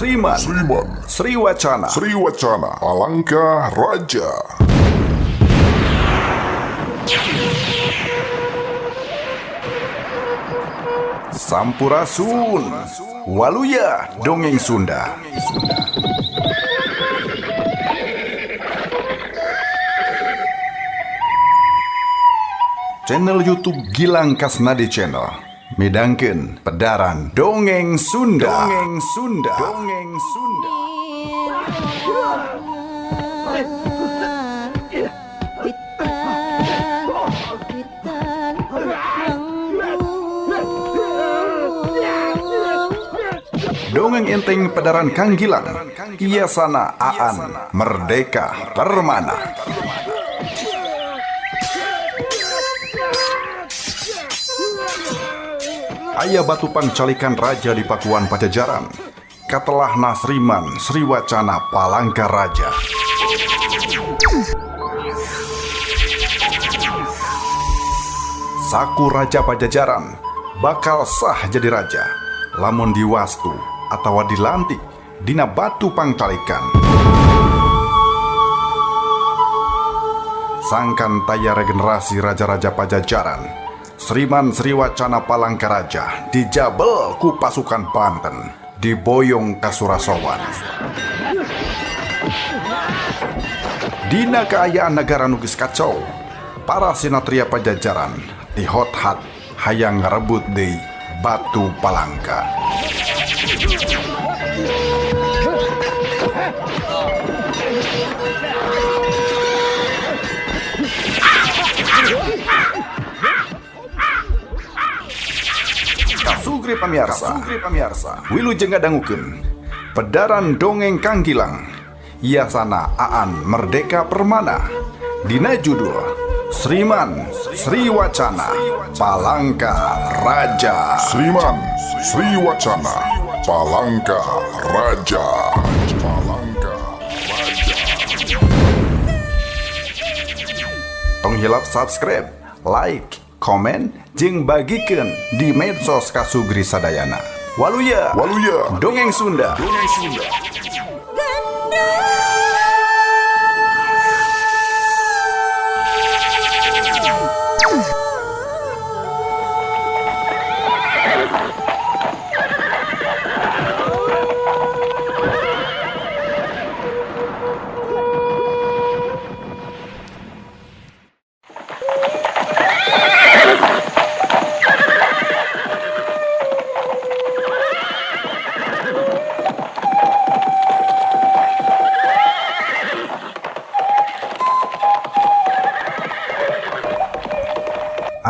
Sriman, Sriman, Sriwacana, Sriwacana, Palangka Raja. Sampurasun, Waluya Dongeng Sunda. Channel YouTube Gilang Kasnadi Channel midangkeun pedaran Dongeng Sunda. Dongeng Sunda. Dongeng Sunda. Dongeng enteng pedaran Kang Gilang, Iasana Aan Merdeka Permana. Aya batu pangcalikan raja di Pakuan Pajajaran. Katelah Nasriman Sriwacana Palangka Raja. Saku Raja Pajajaran bakal sah jadi raja lamun diwastu atawa dilantik dina batu pangcalikan. Sangkan taya regenerasi raja-raja Pajajaran, Sriman Sriwacana Palangkaraja dijabel ku pasukan Banten, diboyong ka Surasowan. Dina kaayaan negara nu geus kacau, para sinatria Pajajaran dihot-hat hayang ngarebut deui Batu Palangka. Kasugri pamirsa, wilujeng ngadangukeun pedaran dongeng Kang Gilang, Iasana Aan Merdeka Permana, dina judul Sriman Sriwacana Palangka Raja. Sriman, Sriwacana, Palangka Raja. Palangka Raja. Tong hilap subscribe, like, komen, jeung bagikeun di medsos Kasugri sadayana. Waluya, Waluya, Dongeng Sunda. Dongeng Sunda.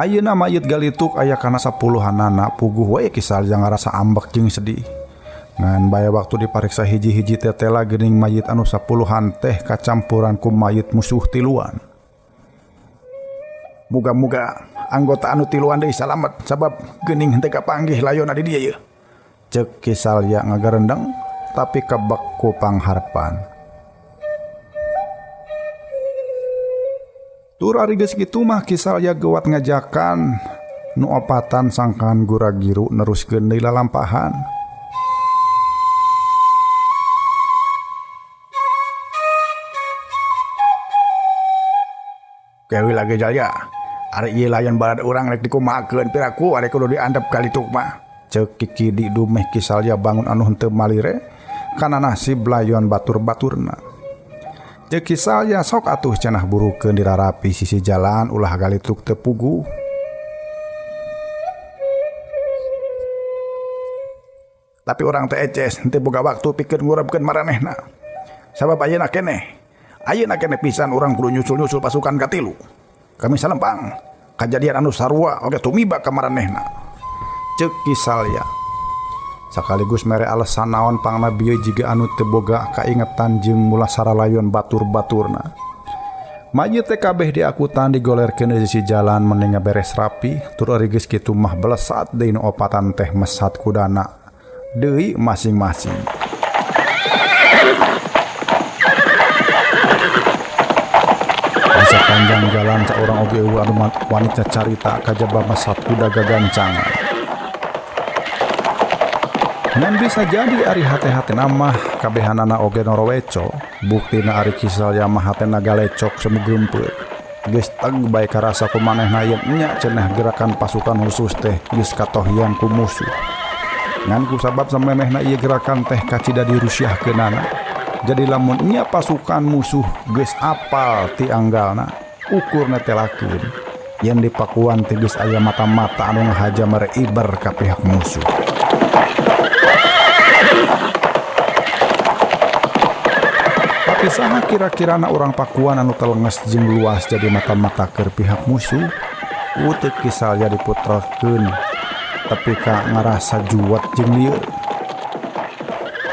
Ayeuna mayit galituk aya kana sapuluhanana puguh we Kisalya ngarasa ambek jeung sedih. Ngan bae waktu dipariksa hiji-hiji tetela geuning mayit anu sapuluhan teh kacampuran ku mayit musuh tiluan. Muga-muga anggota anu tiluan deui salamet sabab geuning henteu kapanggih layona di dieu yeuh. Ceuk Kisalya ngagarendeng tapi kebek ku pangharpan. Tur ari geus kitu mah Kisalya geuwat ngajakan nu opatan sangkan guragiru neruskeun deui lalampahan. Kewi lagi jaya, ari ieu layon balad urang rek dikumahakeun piraku ari kudu diandep kalituk mah. Ceuk Kiki di dumeh Kisalya bangun anu henteu malire kana nasib layon batur-baturna. Ceuk Kisalya sok atuh cenah burukeun dirarapi sisi jalan ulah galituk teu puguh. Tapi urang teh eces henteu boga waktu pikeun ngurebkeun maranehna. Sabab ayeuna keneh pisan urang kudu nyusul-nyusul pasukan katilu. Kami salempang kajadian anu sarua oge tumiba ka maranehna. Ceuk Kisalya. Sakaligus mere alasan naon pangna bieu jiga anu teu boga kaingetan jeung mulasara layon batur-baturna. Mayit teh kabeh diakutan digolerkeun di sisi jalan mending beres rapi, tur ari geus kitu mah belesat deui nu opatan teh mesat kudana deui masing-masing. Di sapanjang jalan saurang oge eueuh anu wanita carita kajaba mesat kuda gagancangan. Ngan bisa jadi ari hate-hatena mah kabehanana oge noroweco, buktina ari Kisalya mah hatena galecok semu geumpeur. Geus teg bae karasa ku manehna yen nya cenah gerakan pasukan khusus teh geus katohian ku musuh. Ngan kusabab samemehna ieu gerakan teh kacida dirusiahkeunana. Jadi lamun nya pasukan musuh geus apal ti anggalna, ukurna telakeun. Yen di Pakuan teh geus aya mata-mata anu ngahaja mere iber ka pihak musuh. Tapi saha kira-kirana urang Pakuan anu telenges jeung luas jadi mata-mata keur pihak musuh? Uteuk Kisalya diputrakeun tepi ka ngarasa juwet jeung lieur.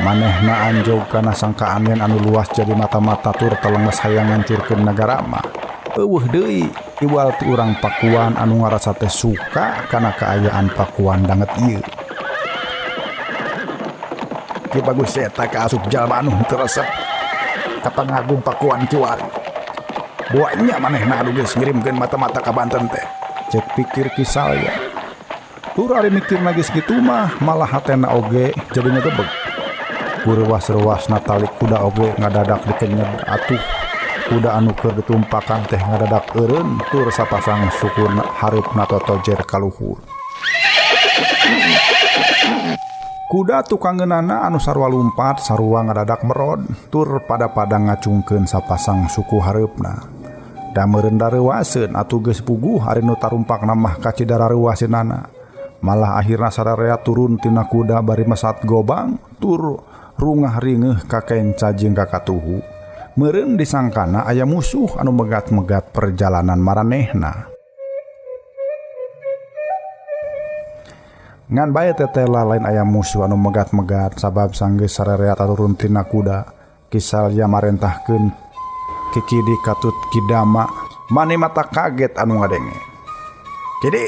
Manehna anjog kana sangkaan yen anu luas jadi mata-mata tur telenges hayang ngancurkeun nagara mah. Eueuh deui iwal ti urang Pakuan anu ngarasa teh suka kana kaayaan Pakuan danget ieu. Ki Bagus eta kaasup jalma anu teu resep ka pangagung Pakuan kiwari. Buanya manehna anu geus ngirimkeun mata-mata ka Banten teh. Cek pikir Kisalya. Tur ari mikirna geus kitu mah malah hatena oge jadi ngegebeg. Kurewas-rewasna tali kuda oge ngadadak dikenyed atuh. Kuda anu keur ditumpakan teh ngadadak eureun tur sapasang sukuna hareupna totojer ka luhur. Kuda tukangeunana anu sarua lumpat sarua ngadadak merod tur pada-pada ngacungkeun sapasang suku hareupna. Da meureun dareuwaseun atuh geus puguh ari nu tarumpakna mah kacida rareuwaseunana. Malah akhirna sararea turun tina kuda bari mesat gobang tur rungah ringeuh ka kenca jeung ka katuhu. Meureun disangkana aya musuh anu megat-megat perjalanan maranehna. Ngan bae tetela lain aya musuh anu megat-megat sabab sanggeus sararea turun tina kuda. Kisalya marentahkeun Kikidi katut Kidama mani mata kaget anu ngadenge. Kidi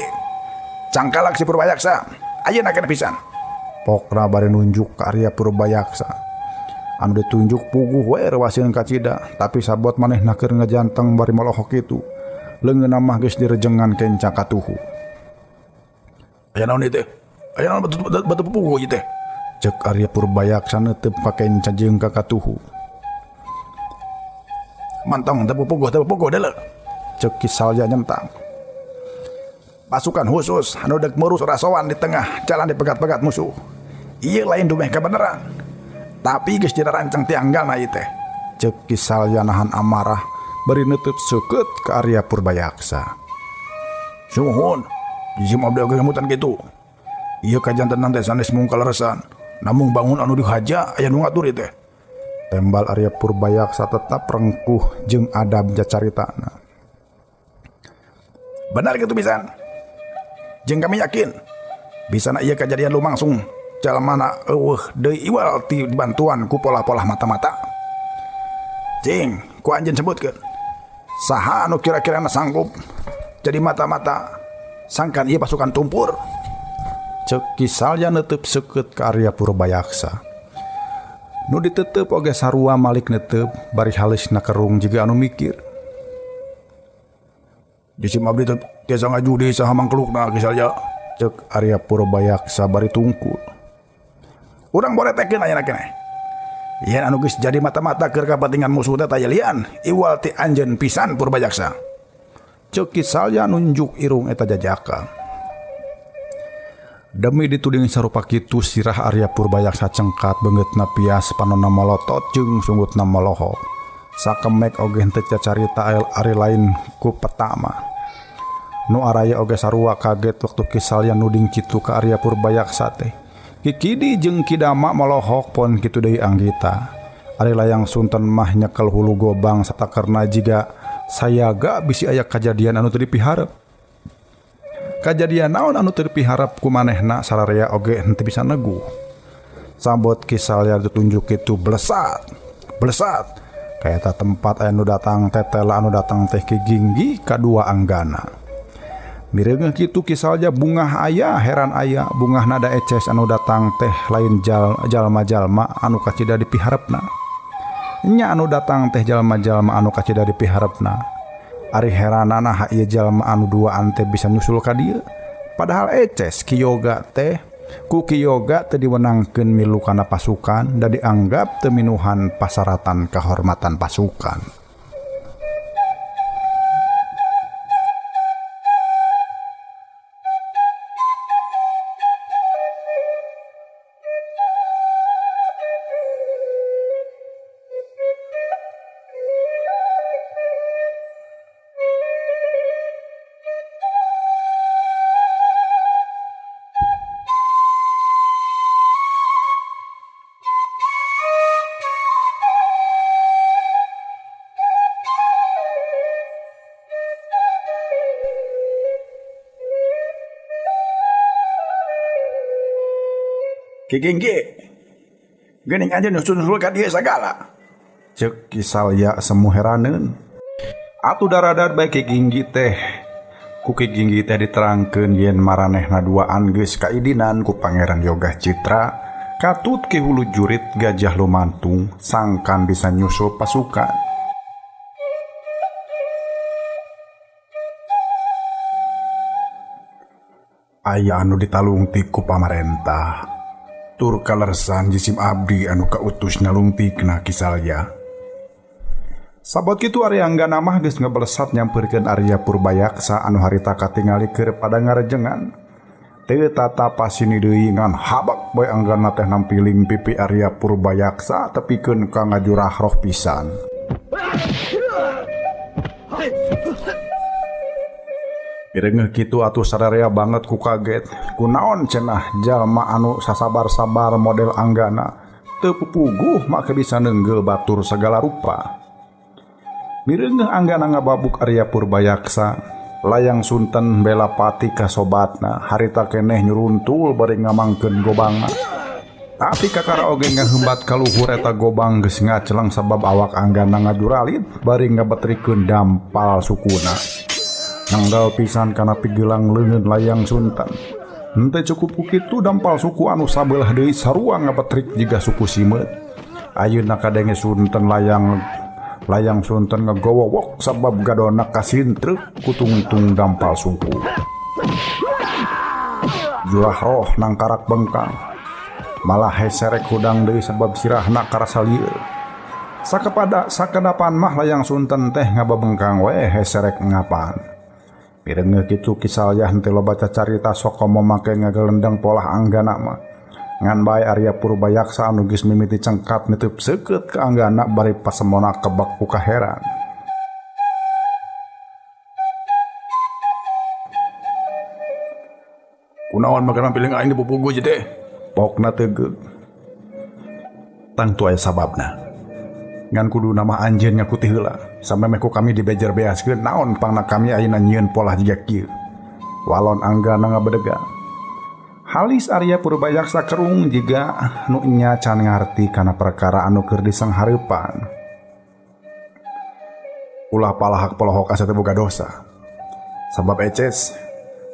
cangkalak si Purbayaksa ayeuna kana pisan. Pokna bari nunjuk ka Arya Purbayaksa. Anu ditunjuk puguh we rewaseun kacida, tapi sabot manehna keur ngajanteng bari molohok kitu. Leungeunna mah geus direjengan kenca katuhu. Aya naon ieu teh? Aya naon batu puguh ieu teh? Cek Arya Purbayaksa neuteup ka kenca jeung ka katuhu. Mantong teu puguh teu puguh deuleu. Cek Kisalya nyentang. Pasukan khusus anu deuk murus rasowan di tengah jalan dipegat-pegat musuh. Ieu lain dumeh kabeneran. Tapi geus dirancang ti anggalna ieu teh. Cek Kisalya nahan amarah bari neuteut seukeut ka Arya Purbayaksa. Sumuhun, jim abdi oge ngemutan kitu. Ieu kajantenan teh sanes mung kaleresan, namung bangun anu dihaja aya nu ngatur ieu teh. Tembal Arya Purbayaksa tetap rengkuh jeung adab jacaritana. Benar kitu pisan. Jeung kami yakin bisana ieu kajadian lumangsung jalmana eueuh deui iwal ti bantuan ku polah-polah mata-mata. Cing, ku anjeun sebutkeun. Saha anu kira-kirana sanggup jadi mata-mata sangkan ieu pasukan tumpur. Cek Kisalya neuteub seukeut ka Arya Purbayaksa. Nu ditetep oge sarua malik neuteub bari halisna kerung jiga anu mikir. Jisim abdi teh tiasa ngajudi saha mangkelukna Kisalya. Cek Arya Purbayaksa bari tungkul. Urang boretekeun ayeuna keneh. Yen anu geus jadi mata-mata keur kapentingan musuh teh tayelian iwal ti anjeun pisan Purbayaksa. Cek Kisalya nunjuk irung eta jajaka. Demi dituding sarupa kitu sirah Arya Purbayaksa cengkat beungeutna pias panonna molotot jeung sungutna molohok. Sakemek oge henteu cacarita ari lain ku petama. Nu araya oge sarua kaget waktu Kisalya nuding kitu ka Arya Purbayaksa teh. Kikidi jeung Kidama molohok pon kitu deui anggita. Ari layang sunten mah nyekel hulu gobang satakerna jiga sayaga bisi aya kajadian anu teu dipiharep. Kajadian naon anu teu dipiharep ku manehna sararea oge henteu bisa neguh. Sabot Kisalya ditunjuk kitu blesat, blesat. Kaeta tempat aya nu datang tetela anu datang teh Ki Ginggi kadua anggana. Mireungeuh kitu Kisalya bungah aya heran aya bungah nada eces anu datang teh lain jalma-jalma anu kacida dipiharepna. Nya anu datang teh jalma-jalma anu kacida dipiharepna. Ari heranana ha ieu jalma anu duaan teh bisa nyusul ka dieu. Padahal eces Ki Yoga teh Ku Ki Yoga teu diwenangkeun milu kana pasukan da dianggap teu minuhan pasaratan kahormatan pasukan. Ki Ginggi, geuning anjeun nyusul-nyusul ka dieu sagala. Ceuk Ki Salya semu heraneun. Atuh daradar bae Ki Ginggi teh. Ku Ki Ginggi teh diterangkeun yen maranehna duaan geus kaidinan ku Pangeran Yoga Citra, katut Ki Hulu Jurit Gajah Lumantung sangkan bisa nyusul pasukan. Aya anu ditalungtik ku pamarentah. Tur kalersan jisim abdi anu kautus nalungtikna Ki Salya. Sabot kitu Arya Anggana mah geus ngebelesat nyampeurkeun Arya Purbayaksa anu harita katingali keur pada ngarejengan. Teu tata pasini deui ngan habak bae Anggana teh nampiling pipi Arya Purbayaksa tepikeun ka ngajurah roh pisan. Pirengeuh kitu atuh sararea banget ku kaget. Kunaon cenah jalma anu sasabar-sabar model Anggana teu pupuguh make bisa neunggel batur sagala rupa. Mireungeuh Anggana ngababuk Arya Purbayaksa, layang sunten bela pati ka sobatna, harita keneh nyuruntul bari ngamangkeun gobangna. Tapi kakara oge ngahembat ka luhur eta gobang geus ngacelang sabab awak Anggana ngajuralit bari ngabetrikeun dampal sukuna. Nanggal pisan kana pigelang leungeun layang sunten. Henteu cukup ku kitu dampal suku anu sabelah deui sarua ngabetrik jiga suku simeut. Ayeuna kadenge sunten layang sunten ngagowowok sabab gadona kasintrek ku tungtung dampal suku. Jurah roh nangkarak bengkang. Malah heserek hudang deui sabab sirahna karasa lieur. Sakepada sakedapan mah layang sunten teh ngababengkang we heserek ngapan. Pirengeuh kitu Ki Salya henteu loba cacarita sok komo make ngagelendeng polah Anggana mah. Ngan bae Arya Purbayaksa anu geus mimiti cengkat nitip seukeut ka Anggana bari pasemona kebak ku kaheran. Kunaon make nampiling aing dipupugu je teh? Pokna tegeug. Tangtu aya sababna. Ngan kudu nama anjeun ngaku ti heula. Samemeh ku kami dibejer beaskeun naon pangna kami ayeuna nyieun polah jiga kieu. Walon Anggana ngabedega. Halis Arya Purbayaksa kerung jiga nu nya can ngarti kana perkara anu keur disanghareupan. Ulah palahak polohok asa teu boga dosa. Sabab eces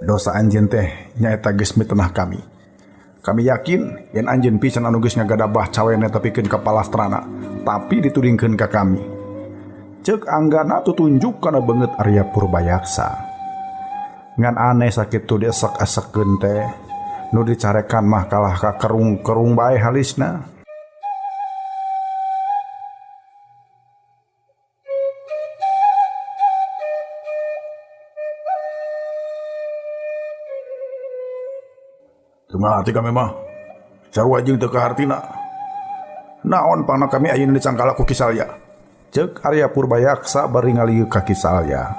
dosa anjeun teh nyaeta geus mitenah kami. Kami yakin yen anjeun pisan anu geus ngagadabah cawena tepikeun ka palastrana, tapi ditudingkeun ka kami. Ceuk Anggana tutunjuk kana beungeut Arya Purbayaksa. Ngan aneh sakitu diesek-esekkeun teh, nu dicarekan mah kalah ka kerung-kerung bae halisna. Teu ngarti kami mah. Sarua jeung teu kahartina. Naon pangna kami ayeuna dicangkala ku Ki Salya? Ceuk Arya Purbayaksa bari ngalieu ka Ki Salya.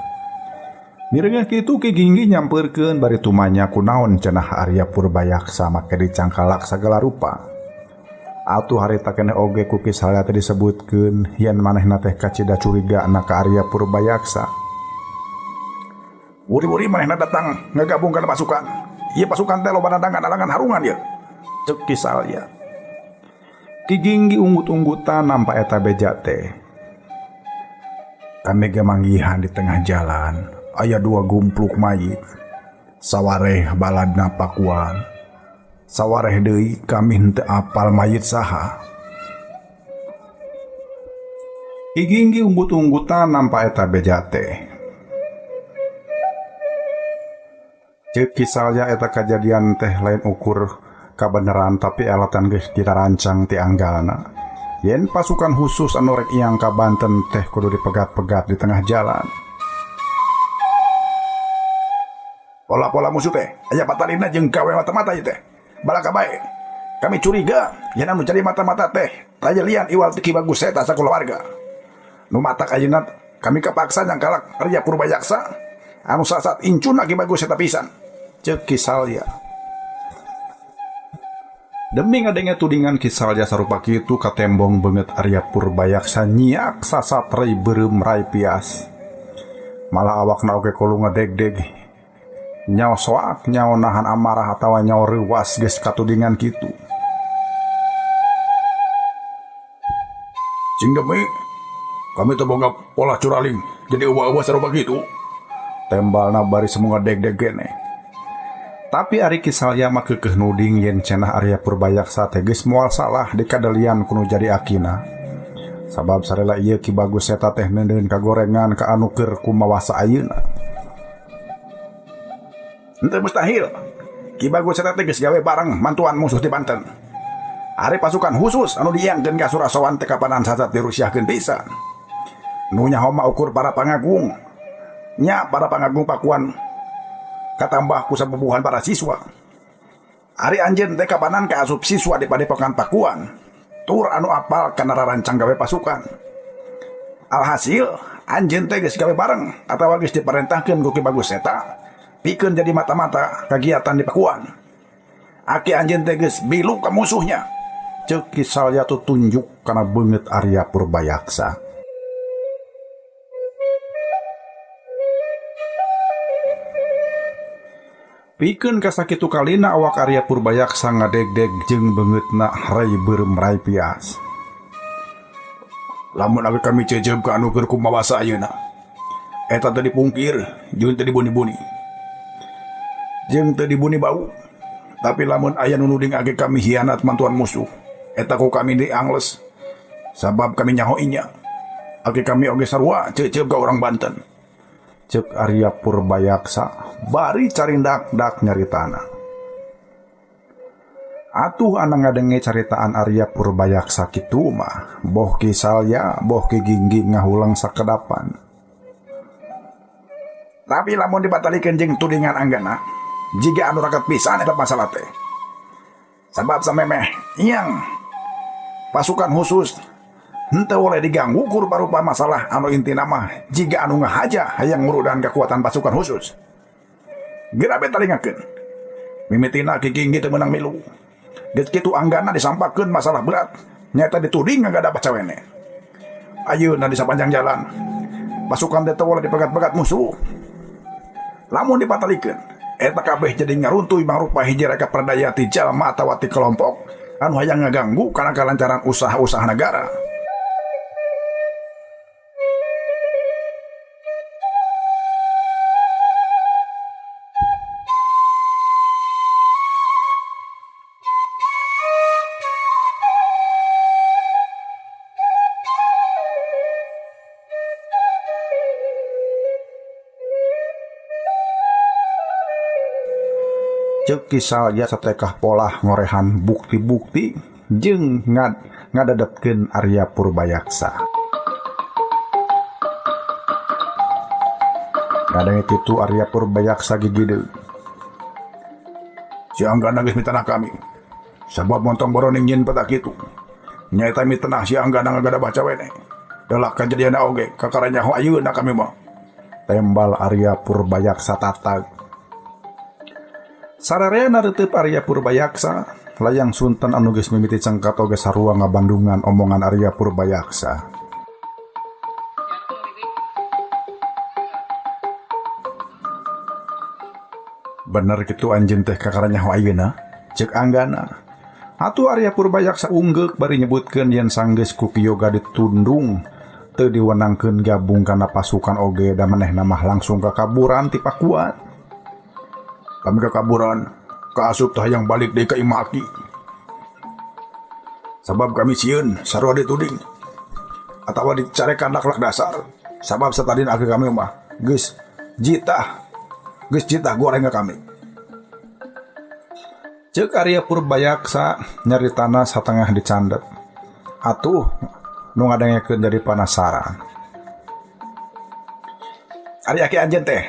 Mirengeuh kitu Ki Ginggi nyampeurkeun bari tumanya kunaon cenah Arya Purbayaksa make dicangkalak sagala rupa. Atuh harita keneh oge ku Ki Salya teh disebutkeun yen manehna teh kacida curigana ka Arya Purbayaksa. Wuri-wuri manehna datang ngagabung kana pasukan. Ieu pasukan teh loba dadangan alangan harungan ieu. Ceuk Ki Salya. Ki Ginggi unggut-unggutan nampa eta beja teh. Kami ge manggihan di tengah jalan aya dua gumpluk mayit. Sawareh baladna pakuan. Sawareh deui kami henteu apal mayit saha. Ki Ginggi unggut-unggutan nampa eta beja teh. Ceuk Ki Salya eta kajadian teh lain ukur Kabeneran tapi alatan geus dirarancang ti anggalna. Yen pasukan khusus anu rek iang ka Banten teh kudu dipegat-pegat di tengah jalan. Pola-pola musuh teh aya patalina jeung gawe mata-mata ieu teh. Balaka bae. Kami curiga yen anu jadi mata-mata teh taya lian iwal ti Ki Bagus Seta sakulawarga. Nu matak ayeuna kami kapaksa nyangkalak Arya Purbayaksa anu sasat incuna Ki Bagus Seta pisan. Ceuk Ki Salya. Demi ngadenge tudingan Ki Salya sarupa kitu katembong beungeut Arya Purbayaksa nyiak sasat rai beureum rai pias. Malah awakna oge kulu ngadegdeg. Nyao soak, nyao nahan amarah atawa nyao reuwas geus katudingan kitu. Cing demi kami teu boga pola curaling jadi eueuh-eueuh sarupa kitu. Tembalna bari semu ngadegdeg keneh. Tapi ari Ki Salya mah keukeuh nuding yen cenah Arya Purbayaksa teh geus moal salah dikadelian ku nu jadi akina. Sabab sarela ieu Ki Bagus Seta teh neundeun kagorengan ka anu keur kumawasa ayeuna. Henteu mustahil. Ki Bagus Seta teh geus gawe bareng mantuan musuh di Banten. Ari pasukan khusus anu diiangkeun ka Surasowan teh kapanan sasat dirusiahkeun pisan. Nu nyaho mah ukur para pangagung. Nya para pangagung Pakuan katambah ku sabubuhan para siswa. Ari anjeun teh kapanan kaasup siswa di padepokan Pakuan. Tur anu apal kana rarancang gawe pasukan. Alhasil anjeun teh geus gawe bareng atawa geus diparentahkeun ku Ki Bagus Seta pikeun jadi mata-mata kagiatan di Pakuan. Aki anjeun teh geus bilu ka musuhnya. Ceuk Ki Salya tutunjuk kana beungeut Arya Purbayaksa. Pikeun kasakitu kalina awak Arya Purbayaksa ngadegdeg jeung beungeutna rai beureum rai pias. Lamun age kami cecep ka anu keur kumawasa ayeuna. Eta teh dipungkir jeung teu dibuni-buni. Jeung teu dibuni bau. Tapi lamun aya nu nuding age kami hianat mantuan musuh, eta ku kami diangles. Sabab kami nyaho inya. Age kami oge sarua cecep ka urang Banten. Ceuk Arya Purbayaksa bari carindak-dak nyaritana. Atuh ana ngadenge caritaan Arya Purbayaksa kitu mah, boh Ki Salya, boh Ki Gingging ngahulang sakedapan. Tapi lamun dibatalikeun jeung tudingan anggana, jiga anu raket pisan eta masalah teh. Sabab samemeh iang pasukan khusus henteu boleh diganggu ku rupa-rupa masalah anu intina mah jiga anu ngahaja hayang ngurudan kekuatan pasukan khusus. Geura be talingakeun. Mimitina Ki Ginggi teu meunang milu. Geus kitu anggana disampakeun masalah berat, nyaeta dituding ngagada pacawene. Ayeuna di sapanjang jalan pasukan teh teu boleh dipegat-pegat musuh. Lamun dibatalikeun, eta kabeh jadi ngaruntuy mangrupa hiji reka perdaya ti jalma atawa ti kelompok anu hayang ngaganggu kana kalancaran usaha-usaha negara. Ceuk Ki Salya satekah polah ngorehan bukti-bukti jeung ngadadepkeun Arya Purbayaksa. Ngadenge kitu Arya Purbayaksa gigideung. Si Anggana geus mitanah kami. Sabab montong boroning nyin petak kitu. Nyaeta mitenah si Anggana ngagada baca wene. Dalah kajadian oge kakara nyaho ayeuna kami mah. Tembal Arya Purbayaksa tatag. Sararea nareuteub Arya Purbayaksa, layang sunten anu geus mimiti cengkat oge sarua ngabandungan omongan Arya Purbayaksa. Bener kitu anjeun teh kakara nyaho ayeuna, ceuk Anggana. Atuh Arya Purbayaksa unggeuk bari nyebutkeun yen sanggeus ku Ki Yoga ditundung teu diwenangkeun gabung kana pasukan oge da manehna mah langsung kakaburan ti Pakuan. Kami kekaburan, kaasup teh hayang balik deui ka imah aki. Sabab kami sieun sarua dituding atawa dicarekan lak-lak dasar. Sabab satadin aki kami mah geus jitah goreng ka kami. Ceuk Arya Purbayaksa nyaritana satengah dicandet. Atuh nu ngadengekeun jadi panasaran. Ari aki anjeun teh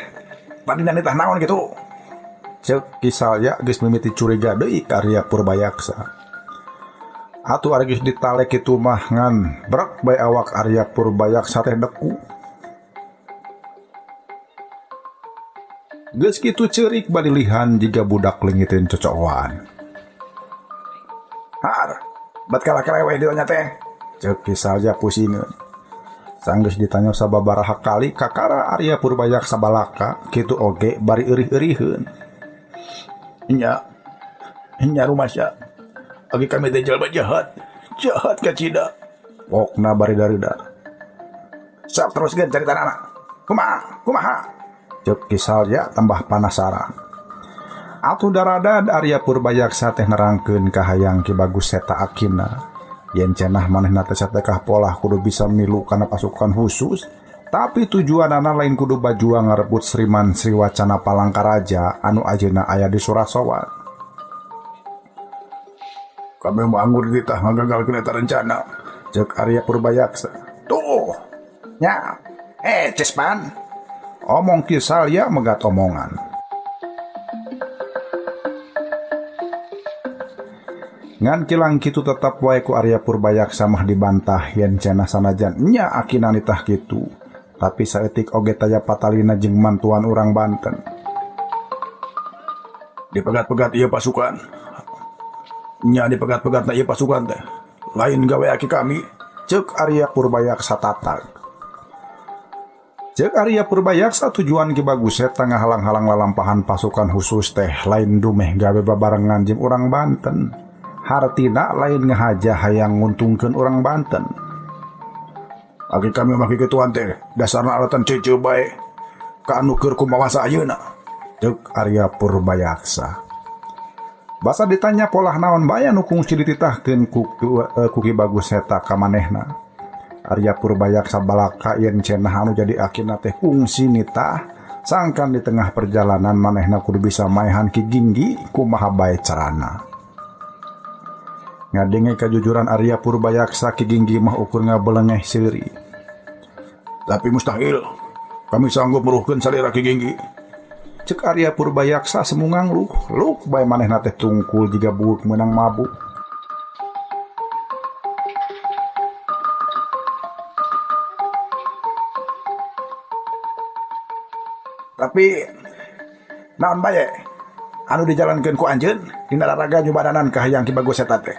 tadina nitah naon kitu? Ceuk Ki Salya geus mimiti curiga deui ka Arya Purbayaksa. Atuh ari geus ditalek kitu mah ngan brek bae awak Arya Purbayaksa teh deku. Geus kitu ceurik balilihan jiga budak leungiteun cocoan. Har, bat kalah keleweh ditanya teh. Ceuk Ki Salya pusingeun. Sanggeus ditanya sababaraha kali kakara Arya Purbayaksa balaka kitu oge bari eurih-euriheun. Nya, nya rumasya. Agi kami teh jalma jahat. Jahat kacida. Pokna bari darida. Sok teruskeun caritana. Kumaha? Kumaha? Ceuk Ki Salya tambah panasaran. Atuh daradad Arya Purbayaksa teh nerangkeun ka hayang Ki Bagus Seta akina. Yen cenah manehna teh satekah polah kudu bisa milu kana pasukan khusus, tapi tujuanana lain kudu bajuang ngarebut Sriman Sriwacana Palangkaraja anu ajeuna aya di Surasowan. Kami mah anggur ditah ngagagalkeun eta rencana. Ceuk Arya Purbayaksa. Tuh, nya, cespan. Omong Ki Salya megat omongan. Ngan kilang kitu tetap wae ku Arya Purbayaksa mah dibantah yen cenah sanajan nya akina nitah kitu. Tapi saeutik oge taya patalina jeung mantuan urang Banten. Dipegat-pegat ieu pasukan. Nya dipegat-pegatna ieu pasukan teh. Lain gawe aki kami. Ceuk Arya Purbayaksa tatag. Ceuk Arya Purbayaksa tujuan Ki Bagus Seta ngahalang-halang lalampahan pasukan khusus teh lain dumeh gawe babarengan jeung urang Banten. Hartina lain ngahaja hayang nguntungkeun urang Banten. Aki kami mah kikituan teh dasarna alatan ceuceu bae ka anu keur kumawasa ayeuna. Ceuk Arya Purbayaksa. Basa ditanya polah naon bae anu kungsi dititahkeun ku Ki Bagus Seta ka manehna. Arya Purbayaksa balaka yen cenah anu jadi akina teh kungsi nitah sangkan di tengah perjalanan manehna kudu bisa maehan Ki Ginggi kumaha bae carana. Ngadenge kajujuran Arya Purbayaksa Ki Ginggi mah ukur ngabelengeh seuri. Tapi mustahil kami sanggup meruhkeun salira Ki Ginggi. Ceuk Arya Purbayaksa semungang luh, luh bae manehna teh tungkul jiga buuk meunang mabuk. Tapi naon bae anu dijalankeun ku anjeun dina laraga nyubadanan ka hayang Ki Bagus Seta teh.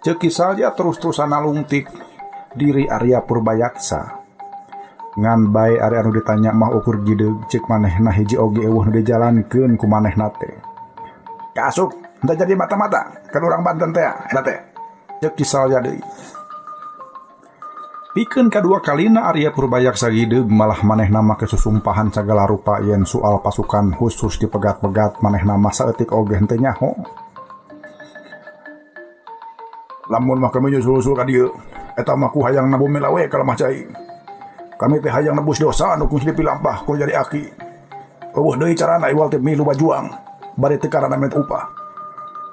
Ceuk Ki Salya terus-terusan nalungtik diri Arya Purbayaksa. Ngan bae ari anu ditanya mah ukur gideug ceuk manehna hiji oge eueuh nu dijalankeun ku manehna teh. Kaasup henteu jadi mata-mata kan urang Banten teh eta teh. Ceuk Ki Salya deui. Pikeun kadua kalina Arya Purbayaksa gideug malah manehna make susumpahan sagala rupa yen soal pasukan khusus dipegat-pegat manehna mah saeutik oge henteu nyaho. Lamun mah kami nyusul-usul ka dieu, eta mah ku hayang nabumi lawe ka lemah cai. Kami teh hayang nebus dosa anu kungsi dipilampah ku jadi aki. Eueuh deui carana iwal teh milu bajuang, bari teu karana met upah.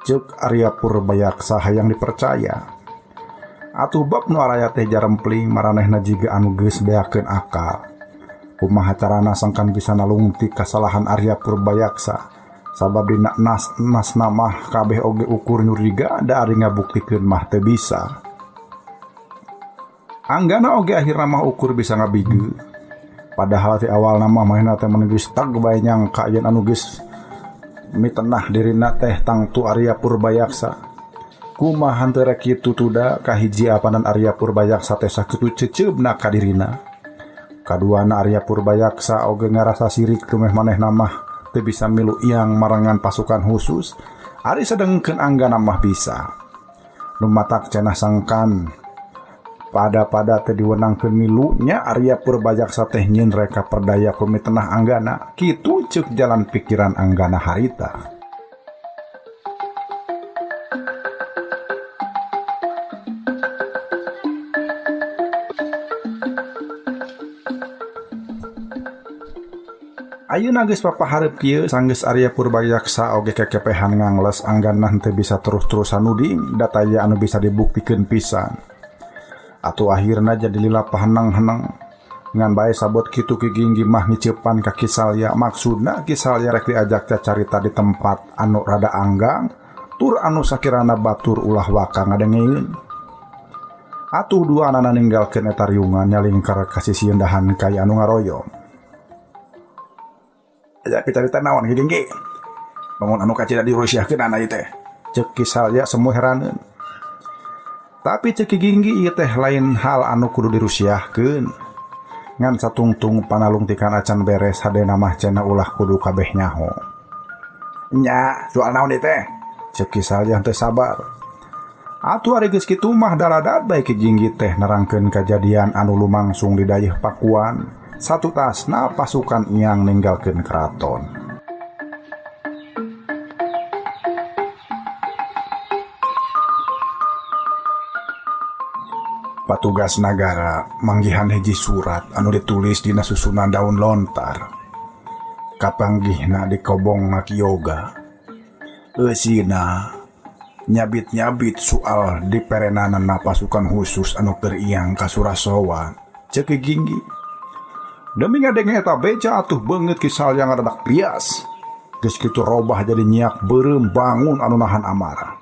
Ceuk Arya Purbayaksa hayang dipercaya. Atuh bab nu araya teh jarempling maranehna jiga anu geus beakeun akal. Kumaha carana sangkan bisa nalungtik kasalahan Arya Purbayaksa. Sabab dina nas namah kabeh oge ukur nyuriga da ari ngabuktikeun mah teu bisa. Anggana oge akhirna mah ukur bisa ngabige. Padahal ti awalna mah manehna teh mun geus tag bae nyangka yen anu geus mitenah dirina teh tangtu Arya Purbayaksa. Kumaha henteu rek kitu tuda kahiji apanan Arya Purbayaksa teh sakitu ceceubna ka dirina. Kaduana Arya Purbayaksa oge ngarasa sirik dumeh manehna mah teu bisa milu iang marangan pasukan khusus, ari sedengkeun anggana mah bisa. Nu matak cenah sangkan pada-pada teh diwenangkeun milunya Arya Purbayaksa teh nyieun reka perdaya ku mitenah anggana, kitu ceuk jalan pikiran anggana harita. Ayeuna geus papahareup kieu sanggeus Arya Purbayaksa oge kekepehan ngangles anggana henteu bisa terus-terusan nuding da taya anu bisa dibuktikeun pisan. Atuh akhirna jadi lila paheneng-heneng. Ngan bae sabot kitu Ki Ginggi mah ngiceupan ka Ki Salya, maksudna Ki Salya rek diajak cacarita di tempat anu rada anggang tur anu sakirana batur ulah waka ngadengeun. Atuh dua anana ninggalkeun eta riungan nyalingkar ka sisi dahan kai anu ngaroyom. Aya picarita naon Ki Ginggi? Bangun anu kacida dirusiahkeun ana ieu teh. Ceuk Ki Salya semu heraneun. Tapi ceuk Ki Ginggi ieu teh lain hal anu kudu dirusiahkeun. Ngan satungtung panalungtikan acan beres hadena mah cenah ulah kudu kabeh nyaho. Nya, soal naon ieu teh? Ceuk Ki Salya teu sabar. Atuh ari geus kitu mah daradat bae Ki Ginggi teh nerangkeun kajadian anu lumangsung di dayeuh Pakuan. Satutasna pasukan Iyang ninggalkeun keraton. Patugas nagara manggihan hiji surat anu ditulis dina susunan daun lontar. Kapanggihna di kobong Ki Yoga. Eusina nyabit-nyabit soal diperenanana pasukan khusus anu keur iyang ka Surasowan. Ceuk Ki Ginggi. Demi ngadenge eta beja atuh beungeut Ki Salya ngadadak bias. Geus kitu robah jadi nyiak beureum bangun anu nahan amarah.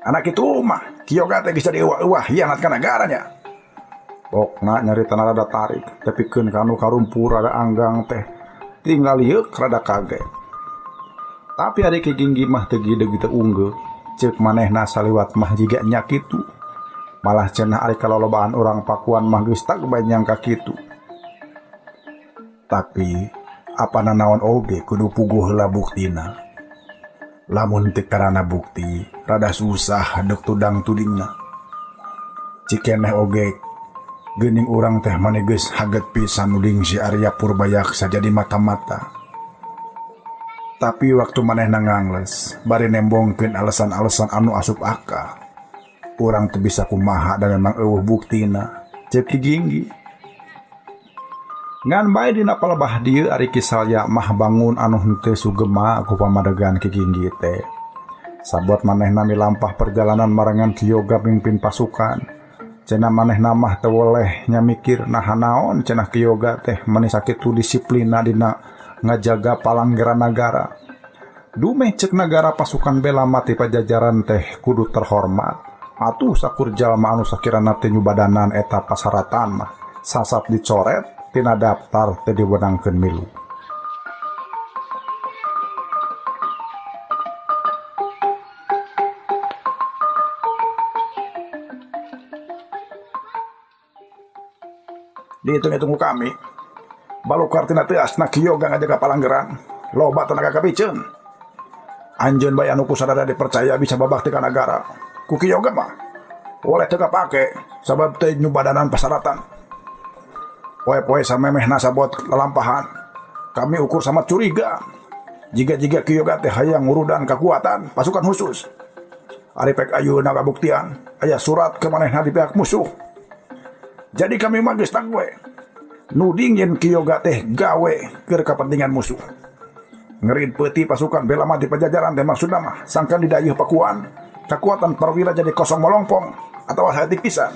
Anak itu mah Ki Yoga teh geus jadi euwah-euwah hianat ka nagaranya. Pokna nyaritana rada tarik, tepikeun ka anu karumpur rada anggang teh tinggal yeuk rada kaget. Tapi ari Ki Ginggi mah teu gideg teu unggeuh, ceuk manehna saliwat mah jiga nya kitu. Malah cenah ari kalolobaan urang Pakuan mah geus tag bae nyangka kitu. Tapi apa nanaon oge kudu puguh heula buktina. Lamun teu karana bukti, rada susah deuk tudang tudingna. Cikeneh oge geuning urang teh mane geus haget pisan nuding si Arya Purbayaksa jadi mata-mata. Tapi waktu manehna ngangles, bari nembongkeun alasan-alasan anu asup akal. Urang teu bisa kumaha da memang eueuh buktina. Ceuk Ki Ginggi. Ngan bae dina palebah dieu ari Ki Salya mah bangun anu henteu sugema ku pamadegan Ki Ginggi teh. Sabot manehna milampah perjalanan marengan Ki Yoga mimpin pasukan. Cenah manehna mah teu weleh nya mikir naha naon cenah Ki Yoga teh meni sakitu disiplina dina ngajaga palanggeran nagara. Dumeh ceuk nagara pasukan bela mati pajajaran teh kudu terhormat. Atuh sakur jalma anu sakirana teh nyubadanan eta pasaratan mah sasat dicoret tina daftar teh diwenangkeun milu. Dihitung-hitung ku kami, balukar tina teuasna Ki Yoga ngajaga palanggeran, loba tenaga kapiceun. Anjeun bae anu ku sadaya dipercaya bisa babakti ka nagara. Ku Ki Yoga mah oleh teu kapake sabab teu nyubadanan pasaratan. Poe-poe samemehna sabot lalampahan, kami ukur sama curiga. Jiga-jiga Ki Yoga teh hayang ngurudan kakuatan pasukan khusus. Ari pek ayeuna kabuktian aya surat ke manehna di pihak musuh. Jadi kami mah geus tag we. Nuding yen Ki Yoga teh gawe keur kapentingan musuh. Ngerid peuti pasukan bela mati pajajaran teh maksudna mah sangkan di dayeuh Pakuan, kakuatan perwira jadi kosong molongpong atawa saeutik pisan.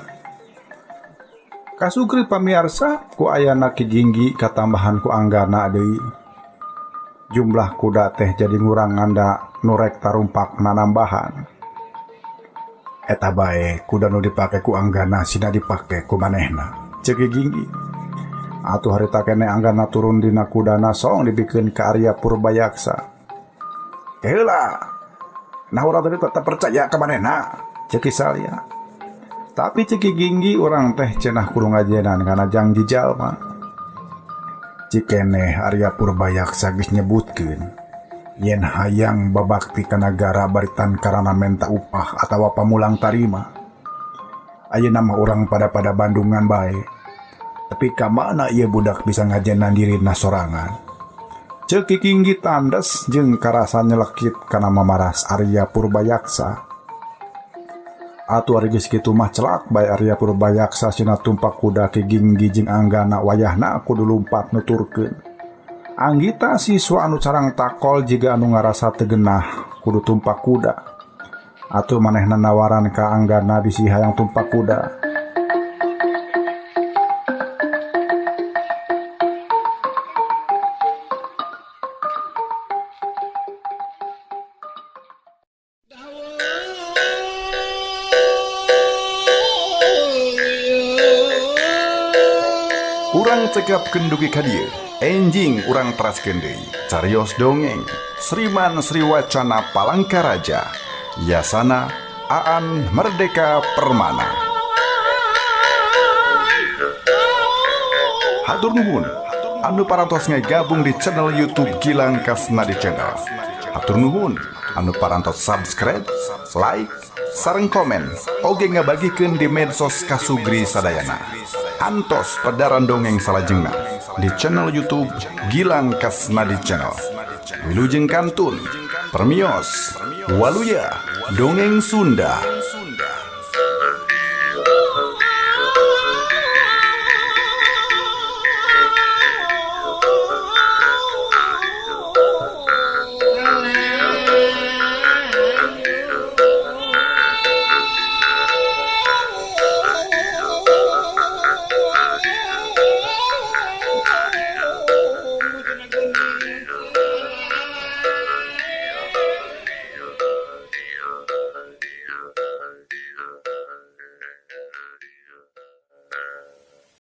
Kasugri pamiarsa ku ayana Ki Ginggi katambahan ku Anggana deui. Jumlah kuda teh jadi ngurang nganda nu rek tarumpak nanambahan. Eta bae kuda nu dipake ku Anggana sina dipake ku manehna. Ceuk Ki Ginggi. Atuh harita keneh Anggana turun dina kudana song dibikeun ka Arya Purbayaksa. Heula. Nah urang tadi tetep percaya ka manehna. Ceuk Ki Salya. Tapi ceuk Ki Ginggi urang teh cenah kudu ngajenan kana jangji jalma. Cikeneh Arya Purbayaksa geus nyebutkeun yen hayang babakti ka nagara baritan karana menta upah atawa pamulang tarima. Ayeuna mah urang pada-pada Bandungan bae. Tapi ka mana ieu budak bisa ngajenan dirina sorangan? Ceuk Ki Ginggi tandes jeung karasa nyelekit kana mamaras Arya Purbayaksa. Atuh ari geus kitu mah celak bae Arya Purbayaksa sina tumpak kuda Ki Ginggi jeung Anggana wayahna kudu lumpat nuturkeun. Anggita siswa anu carang takol jiga anu ngarasa teu genah kudu tumpak kuda. Atuh manehna nawaran ka Anggana bisi hayang tumpak kuda. Urang cekapkeun dugi ka dieu, enjing urang teraskeun deui. Carios dongeng, Sriman Sriwacana Palangkaraja, Yasana Aan Merdeka Permana. Hatur nuhun anu parantos ngagabung di channel YouTube Gilang Kasnadi Channel. Hatur nuhun anu parantos subscribe, like, sareng komen, oge ngabagikeun di medsos kasugri sadayana. Antos pedaran dongeng salajengna di channel YouTube Gilang Kasnadi Channel. Wilujeng kantun, permios, waluya, dongeng Sunda.